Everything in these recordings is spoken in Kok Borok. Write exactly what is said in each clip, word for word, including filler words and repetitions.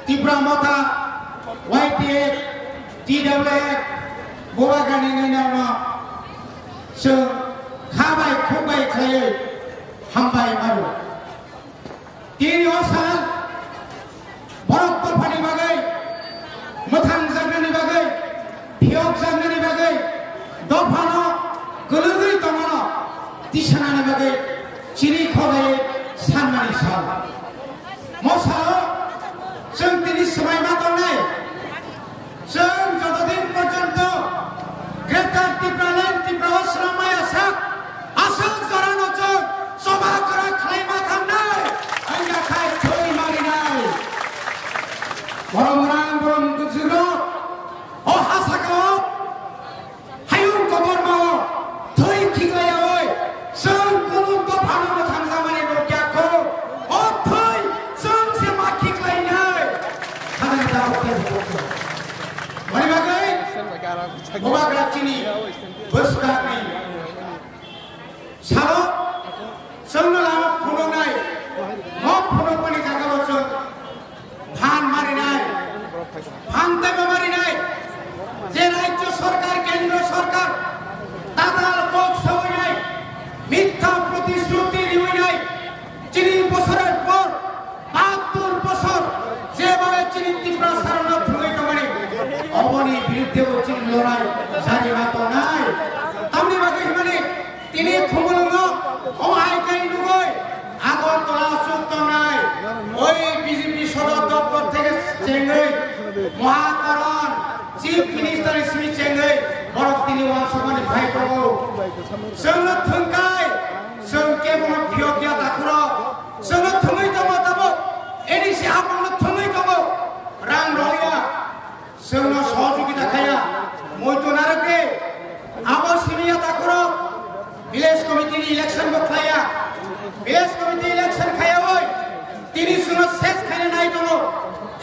Tipra Motha, Y T F, T W F, Bubagrani nini no chwng kha bai khuk bai khlaiwi hambai mano. Tini o sal borok dophani bagwi, mwthang jaknani bagwi, phiyok jaknani bagwi, dophano kwlwgwi tongmano tisanani bagwi chini khojai sanmani sal. Mo salo chwng tini swmai ma tongnai. Chwng jotodin porjonto Greater Tipraland Tripura o swnam maya sak, aswk jorano chwng choba kwrak khlai ma thangnai, wngkha khai thwi marinai. Borom rang borom gujuro o ha sakao hayung kotorma o thwi khiklaiyaui chwng kunu dophano mwthangjakmani rwkya kho. O thwi chwng se ma khiklainai. Khana da o khe. Mani bagwi Bubagra chini bwskangni salo chwngno lama phunuknai, mo phunukmani jagao chwng phan marinai, phan taibo marinai, je rajyo sorkar, kendro sorkar tatal kok sawinai, mithya protishruti riwinai, chini bosorer por bahattur bosor jebhabe chini Tiprasarokno thwngwi tongmani, oboni biruddhebo chini lorai jari ma tongnai. Tamni bagwi hwnmani tini Khumulwngo omo hai khe nugwi Agartala o chuk tongnai oi B J P sodor doptor theke chengwi Mohakoron Chief Minister ni simi chengwi borok tini uansukmani phai tongo. Chwngno thwngkai, chwng kebono phiyokya takhurok. Chwngno thwngwi tongo tabuk, A D C hapungno thwngwi tongo, rang roya. Chwngno sohojogita khaiya, muitu narwkdi. Abo simi ya takhurok, village committee ni election bo khlaiya. Village committee election khaiyaui tini chwngno ses khaina nai tongo,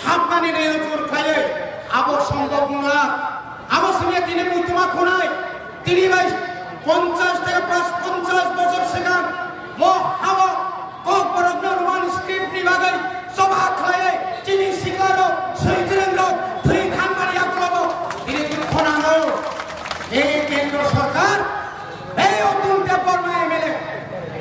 hapmani nai chur khlaiwi. Abo sombhob wngla. Abo simi ya tini muitu ma khunai. Tini bai ponchash theke pas ponchash bochor swkang mo hao Kokborokno Roman script ni bagwi choba khlaiwi chini siklarok, swijwrwngrok thwi thangmani yagulobo tini khonano. Ei kendro sorkar, ei Atul Debbarma M L A,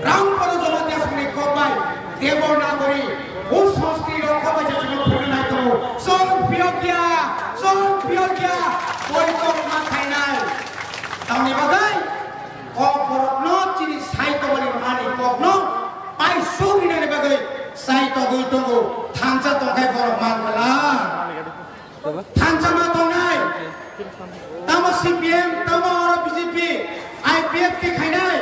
Rampada Jamatia songni kokbai Devanagari, o Sanskrit rok kokbai je chini phunuknai tongo. Chwng phiyokya, chwng phiyokya, boikhok ma khainai. Tamni bagwi Kokborokno chini saitokmani mani kokno paisuk rinani bagwi saitogwi tongo, thansa tongkhai borok man bwla. Thansa ma tongnai. Tamo C P M, tamo oro B J P, I P F T khainai.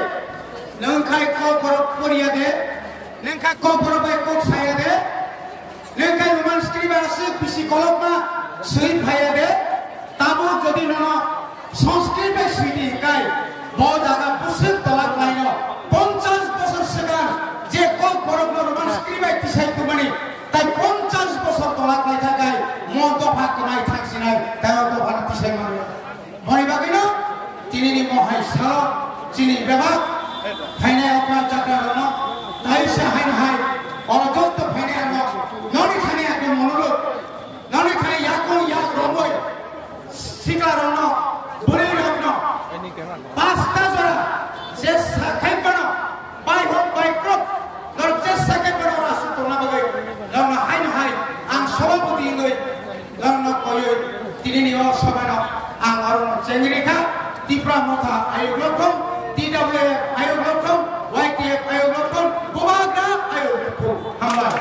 Nwng khai kokborok poriya de, nwng khai kokborok bai kok saya de. Nwng khe Roman script bai aswk bisi kolokma swi phaiya de, tabuk jodi nono Sanskrit bai swi di hinkhe, bo jaga bwswk tola khlaino. Ponchash bosor swkang je Kokborokno Roman script bai tisai tubani, tai ponchash bosor tola khlai thangkhai, mo dopha kwnai thangsinai, tai o dophano tisai mano. Boni bagwino tinini mohai salo chini bebak phainai okra chakra rokno taisa haino hai oro joto phainai rokno noni thani ekdom monolog, noni thani yakung yak romoi sikla rokno, bwrwi rokno pasta jora je sakhai pano Bai hok bai krok, norok jesa khe bono aswk tongna bagwi norokno haino hai ang sobapoti wngwi norokno koiwi tinini o sobaino ang orokno chengri kha. Tipra Motha ayuk lokhong, T W F ayuk lokhong, Y T F ayuk lokhong, Bubagra ayuk lokhong. Hambai.